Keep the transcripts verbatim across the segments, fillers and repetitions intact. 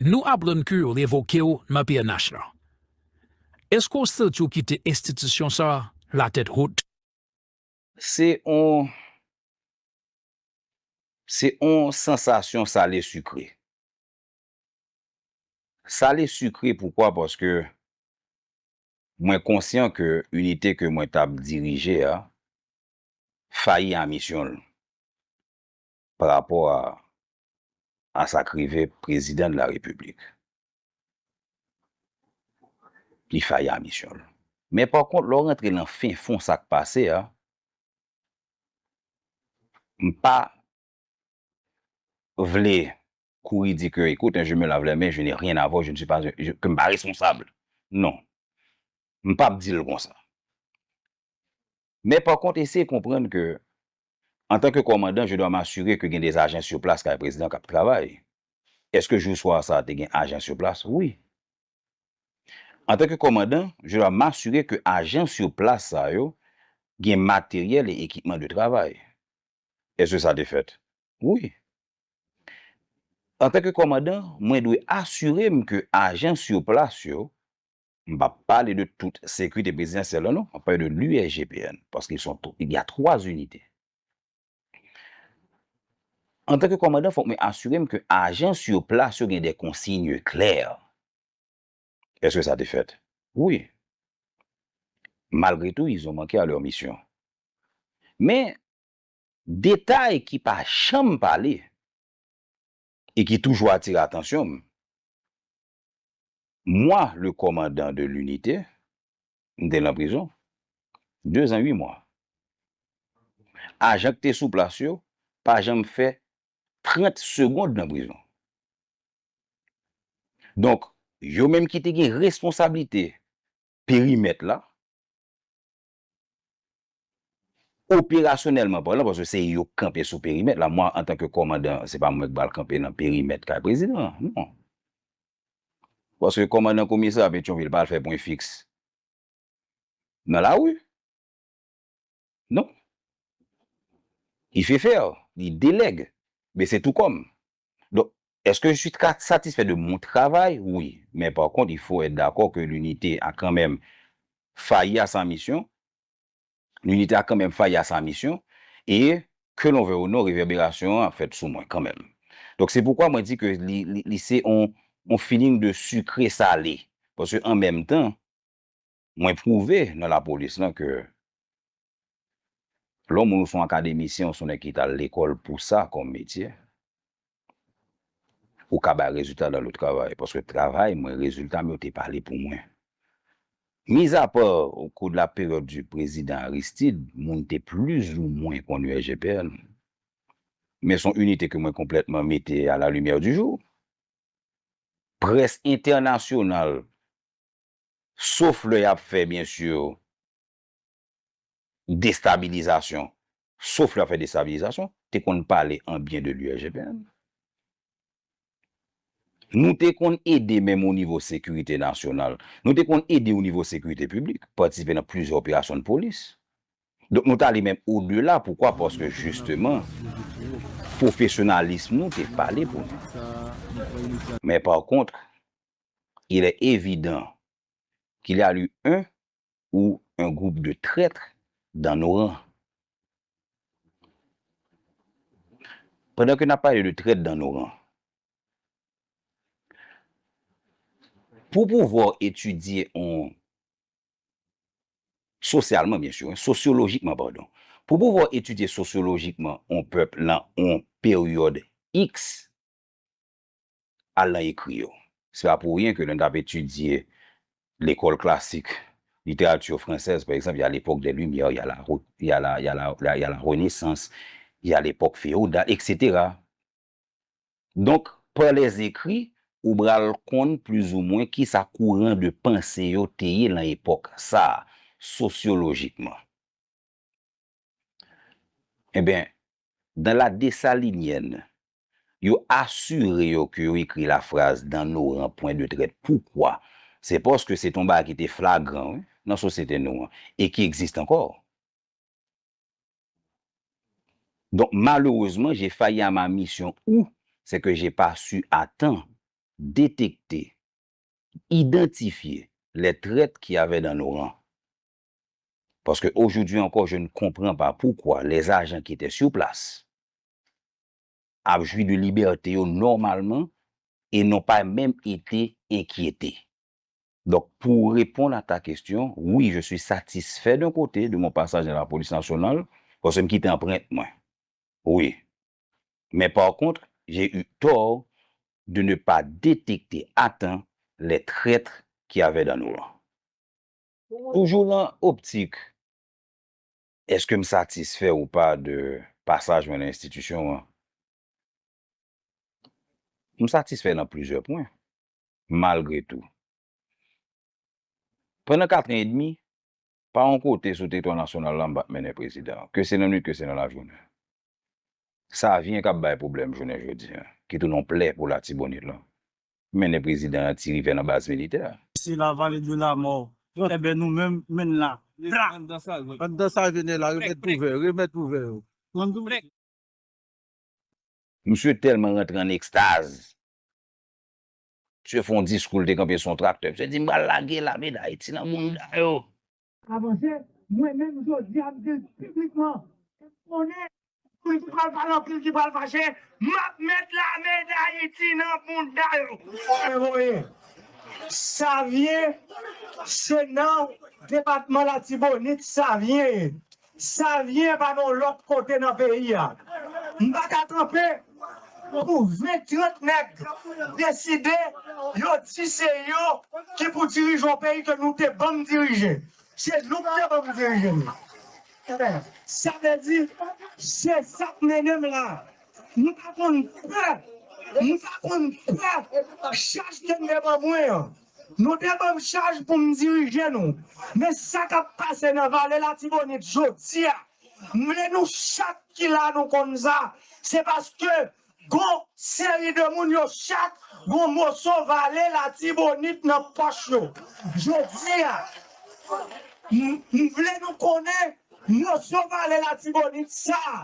Nou aprann ke yo revoke w nan P N H lan. Èske w santi w kite enstitisyon sa a latèt wout? Se yon, se yon sansasyon sale sikre. Sale sikre, poukwa? Paske mwen konsyan ke inite ke mwen t ap dirije a fayi a misyon l pa rapò a, a sa k rive prezidan de la repiblik. Li fayi a misyon l. Men pa kont, lè w rantre nan fen fon sa k pase a, m pa vle kouri di ke, écoute, hein, je me lave les mains, je n'ai rien à voir, je ne suis pas, je, ke m pa responsab. Non. M p ap di l konsa. Men pa kont, eseye konprann ke, antan ke kòmandan, je dois m'assurer ke gen des agents sur place kay prezidan k ap travay. Èske jou swa sa a te gen ajan sur place? Wi. Antan ke kòmandan, je dois m'assurer ke ajan sur place sa yo gen materyèl e ekipman de travay. Èske sa te fèt? Wi. Antan ke kòmandan, mwen dwe asire m ke ajan sur place yo, m p ap pale de tout sekirite prezidansyèl la non, m ap pale de l'U S G P N, paske ils sont, il y a trois unités. Antan ke kòmandan, fòk mwen asire m ke ajan sur place yo gen des consignes claires. Èske sa te fèt? Wi. Malgre tou, ils ont manqué à leur mission. Men, detay ki pa janm pale e ki toujou atire atansyon m, moi, le commandant de l'unité, m te nan prizon, de zan uit mwa. Ajan ki te sou plas yo pa janm fè trant segond nan prizon. Donk, yo menm ki te gen responsablite perimèt la, operasyonèlman palan, paske se yo k kanpe sou perimèt la, mwen, antanke kòmandan, se pa mwen k pral kanpe nan perimèt kay prezidan an, non. Paske kòmandan komisarya Petyonvil pa al fè pwen fiks nan lari. Non. Il fait faire, il délègue. Mais c'est tout comme. Donc, est-ce que je suis tra- satisfait de mon travail? Oui. Mais par contre, il faut être d'accord que l'unité a quand même failli à sa mission. L'unité a quand même failli à sa mission. Et que l'on veuille ou non, réverbération a fèt sou mwen kanmenm. Donk, se poukwa mwen di ke li, li, li se on, on feeling de sucré salé. Paske an menm tan, mwen pwouve nan lapolis lan ke lè yon moun ou se yon akademisyen, ou se yon nèg ki t al lekòl pou sa kòm metye, ou ka bay rezilta dans le travail, paske travay mwen, rezilta m yo te pale pou mwen. Mis à part au cours de la période du président Aristide, moun te plizoumwen konn U S G P N. Men se yon inite ke mwen konplètman mete à la lumière du jour. Près entènasyonal, sof lè y ap fè, byen si, destabilizasyon, sof lè y ap fè destabilizasyon, te konn pale an byen de l'U S G P N. Nou te konn ede menm o nivo sekirite nasyonal. Nou te konn ede o nivo sekirite piblik, patisipe nan plizyè operasyon de polis. Donk, nou t ale menm odela. Poukwa? Paske, jisteman, pwofesyonalis nou te pale pou nou. Men pa kont, il est évident qu'il y a eu un ou un groupe de traîtres dans nos rangs. Pandan ke n ap pale de trèt dans nos rangs, pou pouvwa etidye on, sosyalman, byen si, sosyolojikman, padon, pou pouvwa etidye sosyolojikman on pèp nan on peryòd X, al nan ekri yo. Se pa pou ryen ke lè n t ap etidye lekòl klasik, literati fransèz, pa egzanp, il y a l'époque des Lumières, il y a la, il y a la, il y a la, il y a la Renaissance, il y a l'époque féodale, et cetera. Donk, pa lèzekri, ou pral konn plizoumwen kisa kouran de panse yo te ye nan epòk sa a, sosyolojikman. Ebyen, dans la Dessalinienne, yo asire yo ke yo ekri la phrase dans nos rangs, point de traite. Poukwa? Se paske se te yon bagay ki te flagran, wi, nan sosyete nou an, e ki egziste ankò. Donc, malheureusement, j'ai failli à ma mission ou c'est que j'ai pas su à temps détecter, identifier les traîtres qu'il y avait dans nos rangs. Parce que aujourd'hui encore, je ne comprends pas pourquoi les agents qui étaient sur place ap jwi de libète yo nòmalman e n'ont pas même été inquiétés. Donk, pou reponn a ta question, oui, je suis satisfait d'un côté de mon passage dans la police nationale, paske m kite anprent mwen. Oui. Mais par contre, j'ai eu tort de ne pas détecter à temps les traîtres qu'il y avait dans nos rangs. Toujou nan optik, èske m satisfè ou pa de pasaj mwen nan enstitisyon an? M satisfè nan plizyè pwen, malgre tou. Pandan kat an edmi, pa yon kote sou teritwa nasyonal la m pa t mennen prezidan, ke se nan nwit, ke se nan lajounen. Savyen k ap bay pwoblèm jounen jodi a, ki tounen yon plè pou Latibonit lan. Mennen prezidan an Ti Rivè nan baz militè. C'est la vallée de la mort. Enben nou menm, menn la. Tra! Anndan sa, anndan sa vini la, remèt pou vè, remèt pou vè yo. Misye tèlman rantre an ekstaz. Misye fè yon diskou, l te kanpe sou yon traktè. Misye di, "M pral lage lame Dayiti nan bounda yo." Avanse, mwen menm jodi a, m di l piblikman, e konnen moun ki pral pale anpil, ki pral fache, m ap met lame Dayiti nan bounda yo. Savyen, se nan depatman Latibonit Savyen ye. Savyen pa gen yon lòt kote nan peyi a. M pa ka kanpe pou ven trant nèg deside yo di se yo ki pou dirije yon peyi ke nou te banm dirije. Se nou ki te banm dirije l. Sa vle di, se sa k mennen m la. M pa konn pè. M pa konn pè. Chaj ke m te ban mwen an. Nou te ban m chaj pou m dirije nou. Men sa k ap pase nan vale Latibonit jodi a, m vle nou chak ki la nou konn sa. Se paske gon seri de moun yo chak gon moso vale Latibonit nan pòch yo. Jodi a, m, m vle nou konnen moso vale Latibonit sa a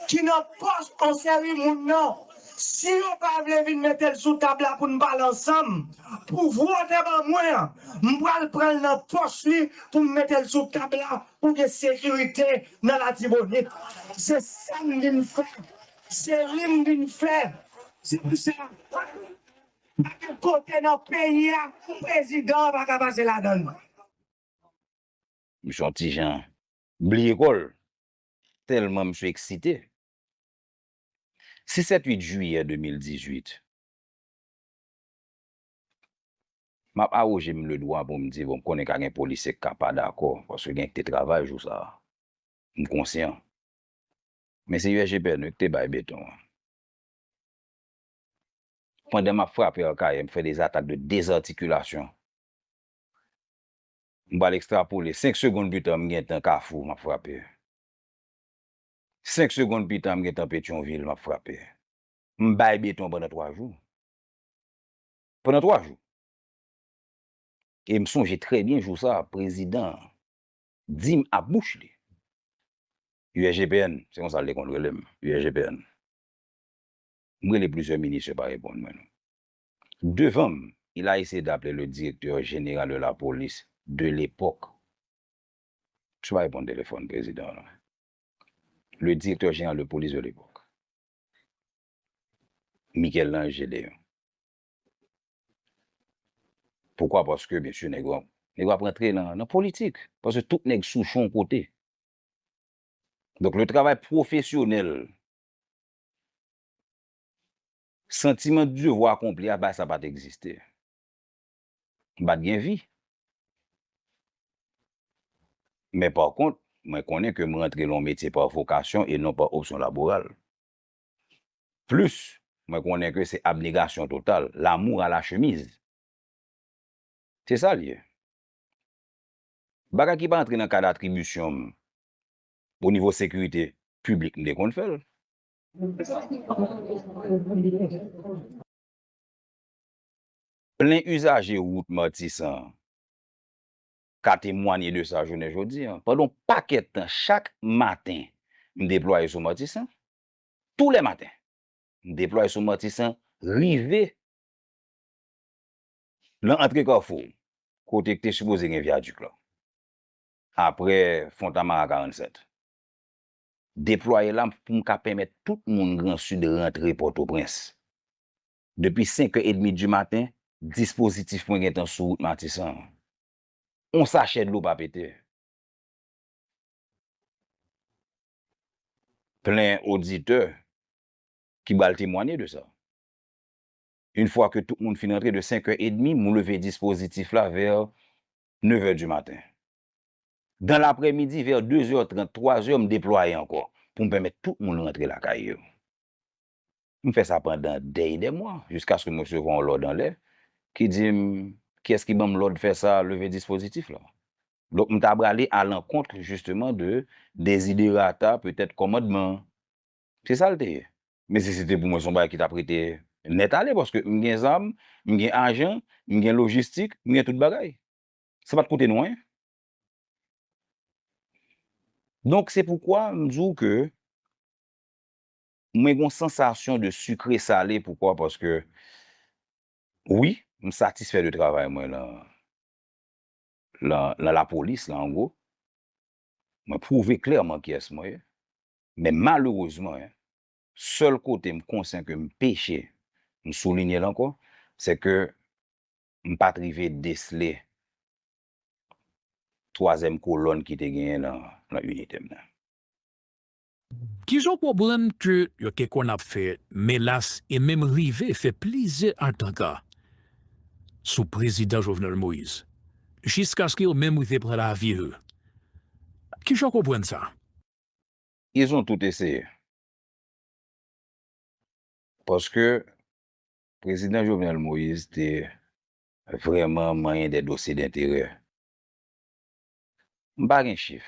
ki nan pòch yon seri moun nan, si yo pa vle vin mete l sou tab la pou n pale ansanm, pouvwa w te ban mwen an, m pral pran l nan pòch li pou m mete l sou tab la pou gen sekirite nan Latibonit. Se sa m vin fè. Se li m vin fè. Se pou sa, pa gen kote nan peyi a, prezidan an pa ka pase ladan l. Misye yon ti jan bliye kò l, tèlman misye eksite. Sis, sèt, uit jiyè de mil dizuit, m ap awoje m ledwa pou m di, bon, m konnen ka gen polisye k ka pa dakò, paske gen k te travay jou sa a. M konsyan. Men se U S G P N ki te bay beton an. Pandan m ap frape Akayè, m fè de zatak de dezatikilasyon. M pral ekstrapole, senk segonn pita, m gentan Kafou, m ap frape. Senk segonn pita, m gentan Petyonvil, m ap frape. M bay beton pandan twa jou. Pandan twa jou. E m sonje trè byen jou sa a, prezidan an di m ak bouch li. U S G P N, se konsa l te konn rele m, U S G P N. M rele plizyè minis, yo pa reponn mwen non. Devan m, il a essayé d'appeler le directeur général de la police de l'époque. Misye pa reponn telefòn prezidan an non. Le directeur général de police de l'époque. Michel-Ange Gédéon. Poukwa? Paske, mesye, nèg yo, nèg yo ap rantre nan, nan politik. Paske tout nèg souche yon kote. Donk, le travay pwofesyonèl, santiman de devwa akonpli a, bagay sa pa t egziste. M pa t gen vi. Men pa kont, mwen konnen ke m rantre nan yon metye pa vokasyon e non pa opsyon laboral. Plis, mwen konnen ke se abnegasyon total, l'amour à la chemise. Se sa l ye. Bagay ki pa antre nan kad atribisyon m o nivo sekirite piblik, m te konn fè l. Plen izaje wout Matisan ka temwanye de sa jounen jodi a. Pandan yon pakèt tan, chak maten, m deplwaye sou Matisan. Tou lè maten, m deplwaye sou Matisan, rive Nan antre Kafou, kote k te sipoze gen vyadik la, apre Fontamara karannsèt, deplwaye la pou m ka pèmèt tout moun Gran Sid rantre Pòtoprens. Depi senk è edmi di maten, dispozitif mwen gentan sou wout Matisan an. On sachè dlo pa pete. Plen oditè ki pral temwanye de sa. Yon fwa ke tout moun fin rantre de senk è edmi, m leve dispozitif la vè nèv è di maten. Dan laprèmidi, vè de zè trant, twa zè, m deplwaye ankò pou m pèmèt tout moun rantre lakay yo. M fè sa pandan dè e dè mwa, jiskaske m resevwa yon lòd anlè ki di m kiyès ki ban m lòd fè sa, leve dispozitif la. Donk, m ta prale alankont, jisteman, de deziderata, petèt, kòmandman. Se sa l te ye. Men si se te pou mwen, se yon bagay ki t ap rete nèt ale, paske m gen zam, m gen ajan, m gen lojistik, m gen tout bagay. Sa pa t koute nou anyen. Donk, se poukwa m di w ke mwen gen yon sansasyon de sikre sale. Poukwa? Paske, wi, m satisfè de travay mwen lan, lan, lan lapolis, lan, an gwo. Mwen pwouve klèman kiyès mwen ye. Men malerezman, sèl kote m konsyan ke m peche, m soulinye l ankò, se ke m pa t rive desle twazyèm kolòn ki te genyen nan, nan inite m nan. Kijan w konprann ke yo te konn ap fè menas e menm rive fè plizyè atanta sou Prezidan Jovenel Moïse, jiskaske yo menm rive pran lavi l? Kijan w konprann sa? Ils ont tout essayé. Paske Prezidan Jovenel Moïse te vrèman manyen de dosye denterè. M pa gen chif.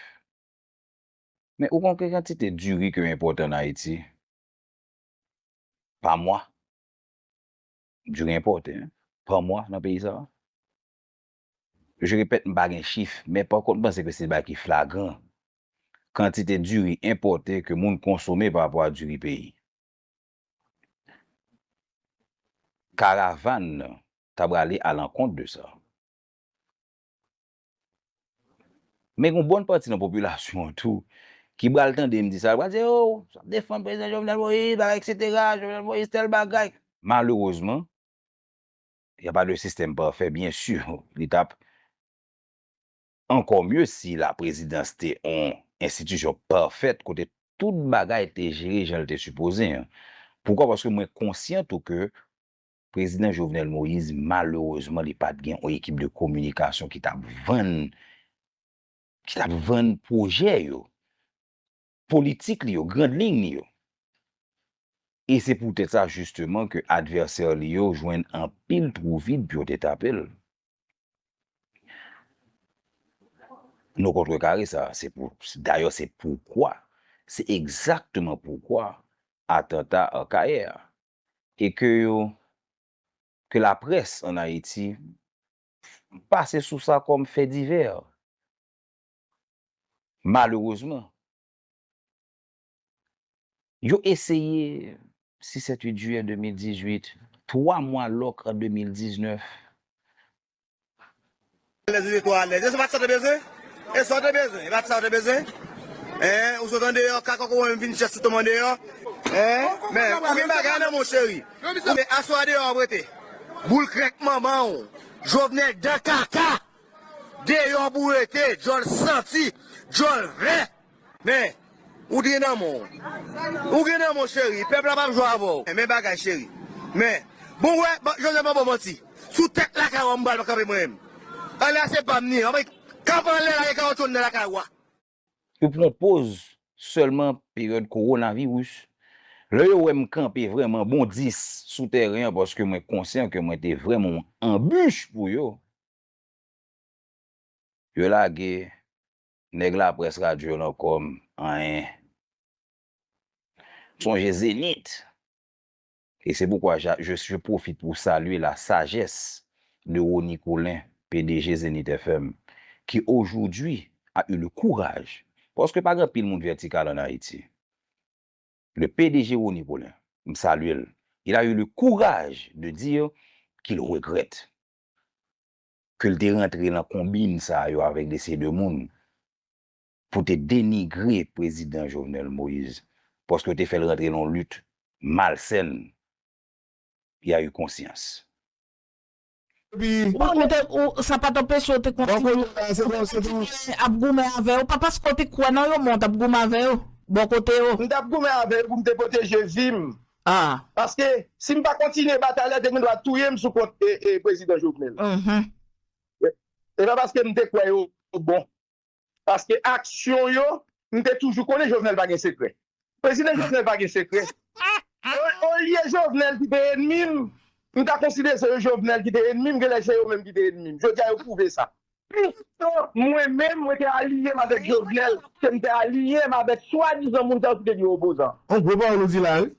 Men ou konn ki kantite diri ke yo enpòte ann Ayiti pa mwa? Diri enpòte, en, pa mwa nan peyi sa a. Je répète, m pa gen chif, men pa kont, m panse ke se bagay ki flagran. Kantite diri enpòte ke moun konsome pa rapò a diri peyi. Karavàn nan ta prale alankont de sa. Men gen yon bòn pati nan popilasyon an tou ki pral tande m di sa, pral di, "Oh, w ap defann Prezidan Jovenel Moïse, bagay, et cetera, Jovenel Moïse, tèl bagay." Malerezman, y a pas de système parfait, byen si, li t ap ankò mye si la prezidans te yon enstitisyon pafèt kote tout bagay te jere jan l te sipoze an. Poukwa? Paske mwen konsyan tou ke Prezidan Jovenel Moïse, malerezman, li pa t gen yon ekip de kominikasyon ki t ap vann, ki t ap vann pwojè yo, politik li yo, grand liy li yo. E se poutèt sa, jisteman, ke advèsè li yo jwenn anpil twou vid pou yo te tape l. Nou kontrekare sa. Se pou, dayè, se poukwa, se egzakteman poukwa atanta Akayè a. E ke yo, ke laprès ann Ayiti pase sou sa kòm fè divè. Malerezman, yo eseye, sis, sèt, uit jiyè de mil dizuit, twa mwa lòk an de mil diznèf. Alèz, ou te twò alèz. E sa pa t sa w te bezwen? E sa w te bezwen? E pa t sa w te bezwen? Hein? Ou sot andeyò, kaka, ou menm vin chèch sou tonm andeyò? Hein? Men, ou gen bagay nan men w, cheri. Ou gen aswè a deyò w ap rete. Boul krèk manman w. Jovenel dan kaka. Deyò pou w rete, djòl santi, djòl vè. Men, ou gen nan men w. Ou gen nan men w, cheri. Pèp la p ap jwe avè w. Men bagay, cheri. Men, bon, w wè, Joseph, pa ba w manti. Sou tèt lakay ou a m pral kanpe mwen menm. Anlè a se pa m li ye. Anmwey, kanpe anlè la, gen kawotchou anndan lakay ou a. Yo pran poz sèlman peryòd kowonaviris. Lè yo wè m kanpe vrèman bon dis sou tèren an, paske mwen konsyan ke mwen te vrèman yon anbich pou yo, yo lage nèg laprès radyo nan kò m, anyen. Sonje Zenith. Et c'est pourquoi je, je, je profite pour saluer la sagesse de Rony Colin, P D G Zenith F M, qui aujourd'hui a eu le courage, paske pa gen anpil moun vètikal ann Ayiti. Le P D G Rony Colin, m salye l, il a eu le courage de dire qu'il regrette. ke l te rantre nan konbin sa yo avèk de seri de moun pou te denigre prezidan Jovenel Moïse, paske yo te fè l rantre nan yon lit malsèn, y a eu konsyans. Epi, ou, ou te, ou, sa pa t anpeche w te kontinye ap goumen avè yo, pa paske w te kwè nan yo, men w t ap goumen avè yo, bò kote yo. M t ap goumen avè yo pou m te pwoteje vi m. Ah. Paske, si m pa kontinye batay la, te gen dwa touye m sou kont e, e, prezidan Jovenel. Mm-hmm. E pa paske m te kwè yo bon. Paske aksyon yo, m te toujou konnen Jovenel pa gen sekrè. Prezidan Jovenel pa gen sekrè. Olye Jovenel ki te enmi m, m ta konsidere se Jovenel ki te enmi m, genlè se yo menm ki te enmi m. Jodi a yo pwouve sa. Pito mwen menm, mwen te aliye m avèk Jovenel, ke m te aliye m avèk swadizan moun sa yo ki te di yo opozan. Yon gwo pawòl ou di la, wi.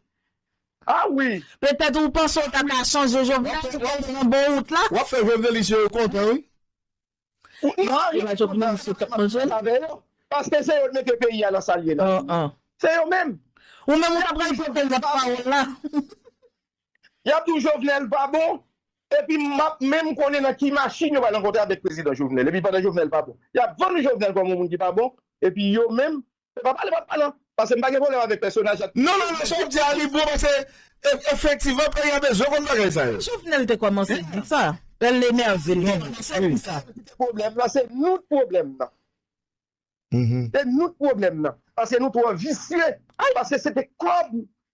Ah wi. Petèt ou panse w ta ka chanje Jovenel pou kanpe nan bon wout la. W ap fè Jovenelis yo kontan, wi. Non, yo pa t ap manje l. Paske se yo k mete peyi a nan sa l ye la. Se yo menm. Ou menm ou ta pral pote lòt pawòl la. Y ap di w Jovenel pa bon, epi m ap menm konnen nan ki machin yo pral rankontre avèk prezidan Jovenel. Epi pandan Jovenel pa bon. Y ap vann Jovenel kòm yon moun ki pa bon, epi yo menm, se pa pale m ap pale, paske m pa gen pwoblèm avèk pèsonaj la. Non, non, non, sa w ap di a li bon, paske e- efektivman peyi a bezwen konn bagay sa yo. Jovenel te kòmanse di sa. Lè l enève l kòmanse di sa. Pwoblèm nan, se nou k pwoblèm nan. Se nou k pwoblèm nan. Paske nou twò visye. Paske se te kòb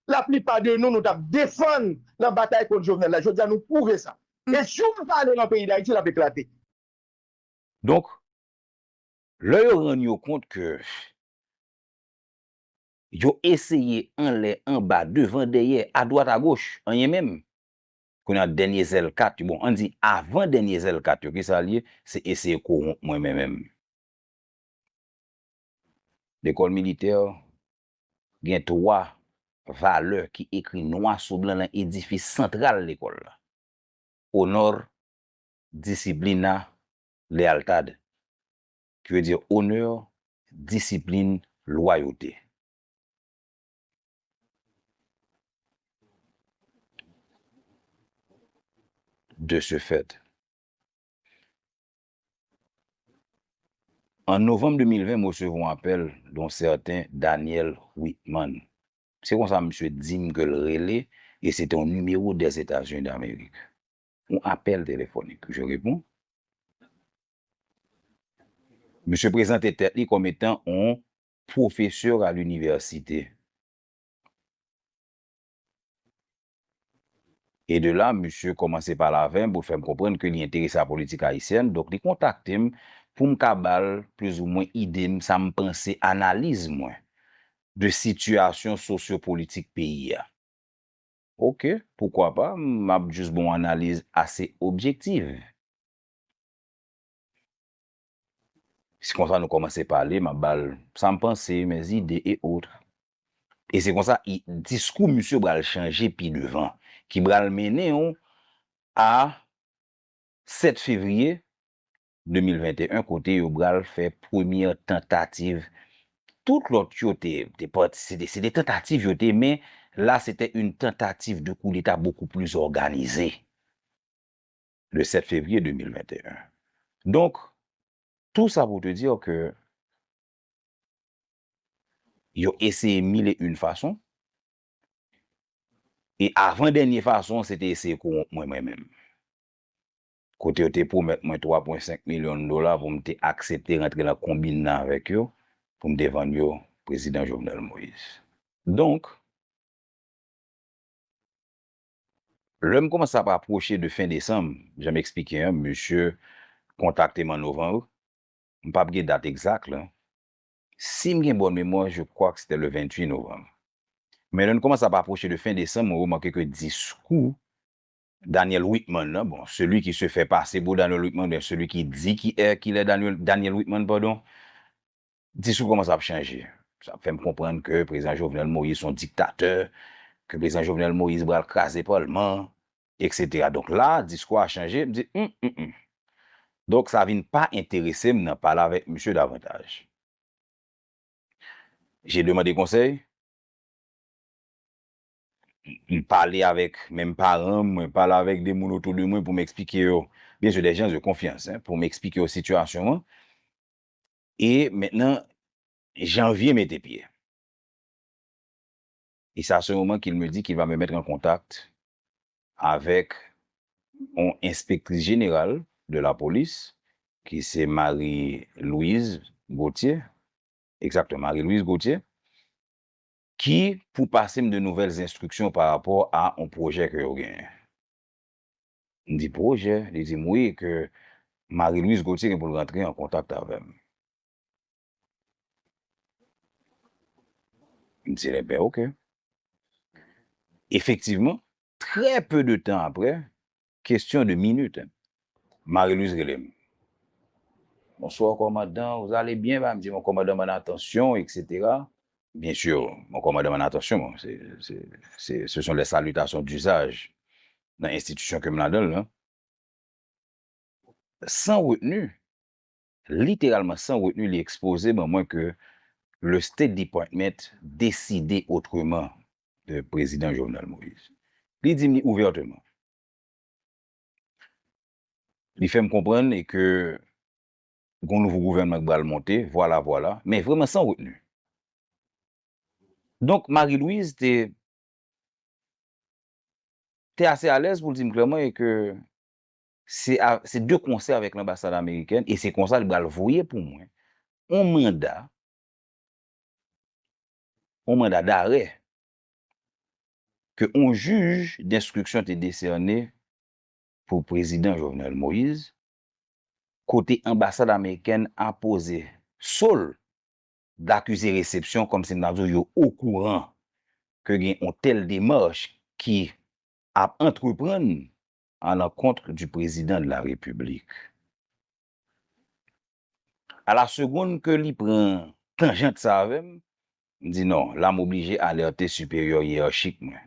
laplipa de nou, nou t ap defann nan batay kont Jovenel la. Jodi a nou pwouve sa. E jou m pale nan peyi Dayiti, l ap eklate. Donk, lè yo rann yo kont ke yo eseye anlè, anba, devan, dèyè, adwat, agoch, anyen menm. Kounye a, dènye zèl kat yo, bon, ann di avan dènye zèl kat yo, kisa l ye? Se eseye kowonp mwen menm menm. Lekòl militè gen twa valè ki ekri nwa sou blan nan edifis santral lekòl la. Honor, disciplina, lealtad, ki vle di onè, disiplin, lwayote. De ce fait, an novanm de mil ven, m resevwa yon apèl d'un certain Daniel Whitman. Se konsa misye di m ke l rele, e se te yon nimewo dèzetazini damerik. Yon apèl telefònik. Je réponds. Misye prezante tèt li kòm etan yon pwofesè a linivèsite. E de la, misye kòmanse pale avè m pou fè m konprann ke li enterese a politik ayisyèn, donk li kontakte m pou m ka ba l plizoumwen ide m, sa m panse, analiz mwen de sitiyasyon sosyopolitik peyi a. Oke, poukwa pa, m ap jis ba w yon analiz ase objektif. Se konsa nou kòmanse pale, m ap ba l sa m panse, mes idées et autres. E se konsa diskou misye pral chanje pi devan, ki pral mennen w a sèt fevriye de mil venteyen, kote yo pral fè premyè tantativ. Tout lòt yo te, te pati, se te, se te tantativ yo te, men la se te une tentative de coup d'État beaucoup plus organisée. Le sept février deux mille vingt et un. Donc, tout ça pour te dire que yo eseye mil e yon fason, e avan dènye fason, se te eseye kowonp mwen, mwen menm. Kote yo te pwomèt mwen twa pwen senk milyon dola pou m te aksepte rantre nan konbin nan avèk yo, pou m te vann yo prezidan Jovenel Moïse. Donk, lè m kòmanse ap apwoche de fen desanm, jan m eksplike an, misye kontakte m an novanm, m p ap gen dat egzak la. Si m gen bòn memwa, je crois que c'était le vingt-huit novembre. Men lè n kòmanse ap apwoche de fen desanm, mwen remake ke diskou Daniel Whitman nan, bon, celui qui se fait passer pour Daniel Whitman, oubyen celui qui dit qu'il est, qu'il est Daniel, Daniel Whitman, padon, diskou kòmanse ap chanje. Sa ap fè m konprann ke prezidan Jovenel Moïse se yon diktatè, ke prezidan Jovenel Moïse pral kraze palman, et cetera. Donk la, diskou a chanje, m di, hmm, hmm, hmm. Donk sa vin pa enterese m nan pale avèk misye davantaj. J'ai demandé conseil. M pale avèk menm paran m, mwen pale avèk de moun otou de mwen pou m eksplike yo bien sûr, des gens de confiance, hein, pour m'expliquer aux situations, hein. Et maintenant, janvier mete pye. Et c'est à ce moment qu'il me dit qu'il va me mettre en contact avec yon enspektris jeneral de la polis, ki se Marie-Louise Gauthier, egzakteman, Marie-Louise Gauthier, ki pou pase m de nouvèl enstriksyon pa rapò a yon pwojè ke yo genyen. M di, pwojè? Li di m wi, ke Marie-Louise Gauthier gen pou l rantre an kontak avè m. M di, ebyen, oke. Efektivman, très peu de temps après, question de minutes, hein, Marie-Louise rele m. Bonsoir, commandant, vous allez bien? Bah, m di, mon commandant, man, attention, et cetera. Bien sûr, mon commandant, man, attention, bon, c'est, c'est, c'est, ce sont les salutations d'usage nan enstitisyon ke m ladan l lan. Sans retenue, littéralement sans retenue, li ekspoze ban mwen ke le State Department deside otreman de prezidan Jovenel Moïse. Li di m li ouvèteman. Li fè m konprann e ke gon nouvo gouvènman ki pral monte, vwala, vwala, men vrèman sans retenue. Donk, Marie-Louise te, te ase alèz pou l di m klèman e ke se a, se de konsè avèk lanbasad amerikèn, e se konsa li pral voye pou mwen yon manda, yon manda darè ke yon jij denstriksyon te desène pou prezidan Jovenel Moïse, kote anbasad amerikèn apoze sòl dakize resepsyon, kòmsi m ta di w yo okouran ke gen yon tèl demach ki ap antreprann à l'encontre du président de la République. À la seconde ke li pran tanjant sa avè m, m di non, la m oblije alète siperyè yeyachik mwen.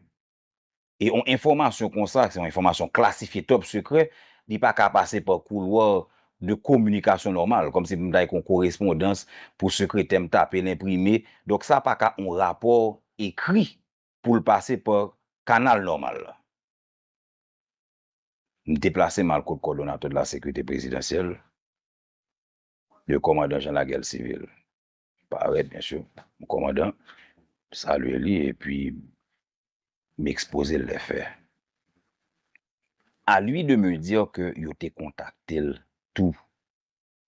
E yon enfòmasyon konsa, se yon enfòmasyon klasifye, top sekrè, li pa ka pase pa koulwa de kominikasyon nòmal, kòmsi pou m ta gen yon korespondans pou sekretè m tape l, enprime. Donk, sa pa ka yon rapò ekri pou l pase pa kanal nòmal la. M deplase m al kot kòdonatè de la sekirite prezidansyèl, le kòmandan Jean Laguerre Civil. Parèt, byen si, kòmandan, salye li, epi m ekspoze l lè fè. À lui de me dire ke yo te kontakte l tou.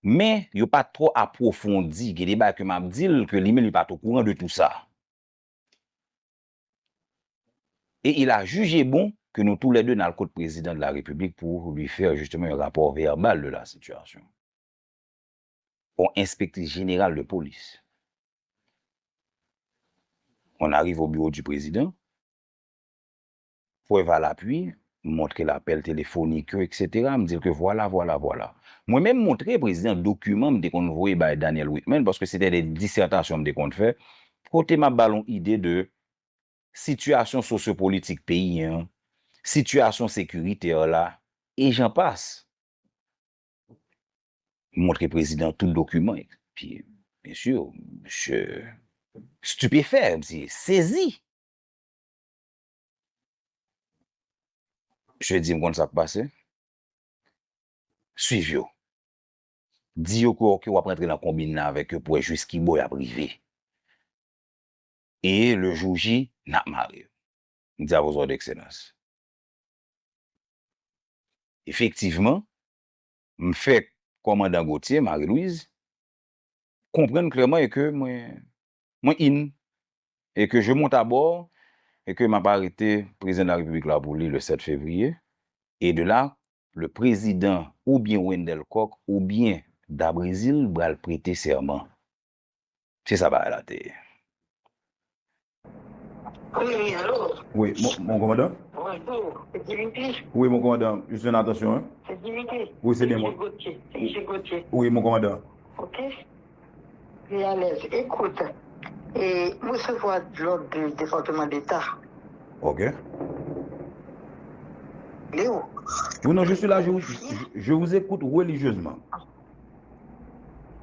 Men, yo pa t twò apwofondi. Gen de bagay ke m ap di l ke li menm li pa t okouran de tout sa. Et il a jugé bon que nous tous les deux n al kot président de la République pour lui faire justement un rapport verbal de la situation. Yon enspektris jeneral de polis. On arrive au bureau du président. Preuve à l'appui, m montre l apèl telefonik yo, et cetera. M di l ke vwala, vwala, vwala. Mwen menm montre prezidan dokiman m te konn voye bay Daniel Whitman, paske se te de disètasyon m te konn fè, kote m ap ba l yon ide de sitiyasyon sosyopolitik peyi an, sitiyasyon sekiritè la, e j'en passe. M montre prezidan tout dokiman. Epi, byen si, misye stipefè, misye sezi. Misye di m konn sa k pase. Swiv yo. Di yo ke, ke w ap rantre nan konbin nan avèk yo pou wè jis ki bò y ap rive. E le jour J, n ap mare yo. M di à vos ordres, Excellence. Efektivman, m fè kòmandan Gauthier, Marie-Louise, konprann klèman e ke mwen, mwen in, e ke je monte à bord, e ke m ap arete prezidan de la Repiblik la pou li le sept février, e de la, le prezidan oubyen Wendell Coq oubyen Dabrésil pral prete sèman. Se sa bagay la te ye. Wi, wi, alo. Wi, mon, mon kòmandan. Bonjou, se Dimitri. Wi, mon kòmandan, je suis en attention, hein. Se Dimitri. Wi, se byen mwen. Misye Gauthier, se Misye Gauthier. Wi, mon kòmandan. Ok. Reyalèz, ekout, e, m resevwa lòd de Depatman Deta. Ok. Leo. Wi, non, je suis là, je, je, je vous écoute religieusement.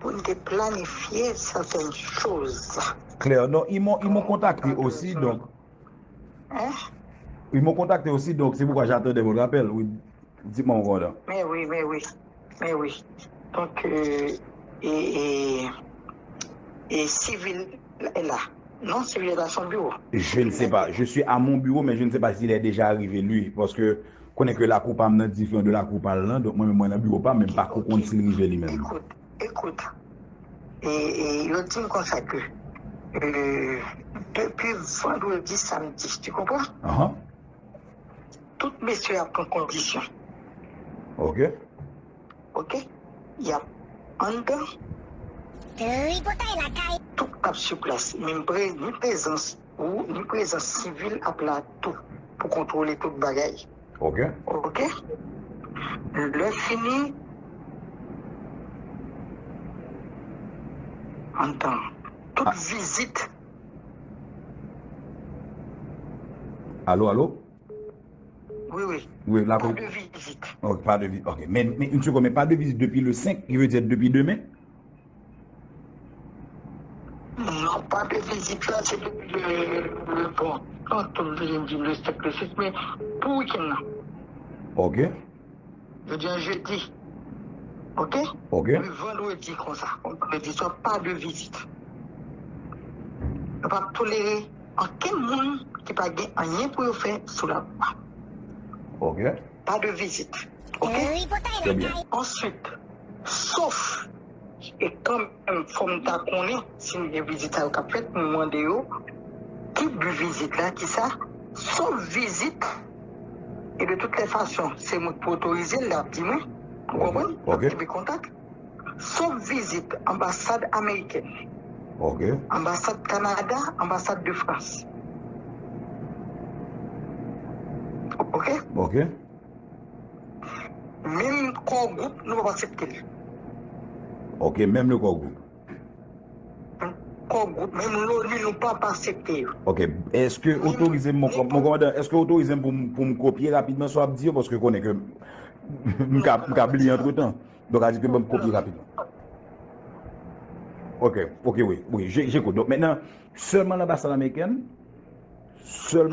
Pou n te planifye certaines choses. Claire, non, ils m'ont, ils m'ont contacté aussi, donc. Hein? Ils m'ont contacté aussi, donc c'est pourquoi j'attendais votre appel, oui. Dites-moi, mon commandant. Men wi, men wi, men wi. Donk, euh, e, e, e sivil la, non, sivil la se yon biwo. Je ne sais pas. Je suis à mon bureau, mais je ne sais pas s'il est déjà arrivé, lui. Paske konnen ke lakou pa m nan diferan de lakou pa l lan. Donk, mwen menm, mwen nan biwo pa m, men m pa ko konn si l rive li menm. Écoute, écoute. E, e yo di m konsa ke, euh, depi vandredi, samdi, tu comprends? Ahan. Tout mesye ap pran kondisyon. Ok. Ok? Y ap anndan. Tripotay lakay. Tout ap sou plas. Men pre, ni prezans ou, ni prezans sivil ap la tou pou kontwole tout bagay. Ok. Ok? Lè fini, anndan. Tout vizit. Alo, alo? Wi, wi. Wi, la Pa pou. De vizit. Ok, pa de vizit. Ok, men, men une seconde, men pa de vizit depi le senk, ki vle di depi demen? Non, pa de vizit la, se depi le, le, bon, non, tout vizit di le senk, le sis, men pou wikenn nan. Ok. Jodi a jedi. Ok? Ok. Le vandredi konsa. Vandredi swa, pa de vizit. Nou p ap tolere ankenn moun ki pa gen anyen pou yo fè sou lalwa. Ok. Pa de vizit. Ok? Très bien. Answit, sof, e kanmenm fò m ta konnen si m gen vizit sa yo k ap fèt, m mande yo ki bi vizit la, ki sa, sof vizit, e de tout lè fason, se mwen k pou otorize l, l ap di mwen, ou konprann? Ok. Epi kontak. Sof vizit anbasad amerikèn, Ok. anbasad Kanada, anbasad de Frans. Ok? Ok. Menm kò gwoup, nou p ap aksepte l. Ok, menm le kò gwoup. Kò gwoup, menm l'ONU, nou p ap aksepte yo. Ok, èske otorize m, mon kòmandan, èske otorize m pou m, pou m kopye rapidman sa w ap di yo, paske konnen ke m ka, m ka bliye antretan. Donk, a di ke ban m kopye rapidman. Ok, ok, wi, wi, je, j'écoute. Donk, mentnan, sèlman lanbasad amerikèn, sèlman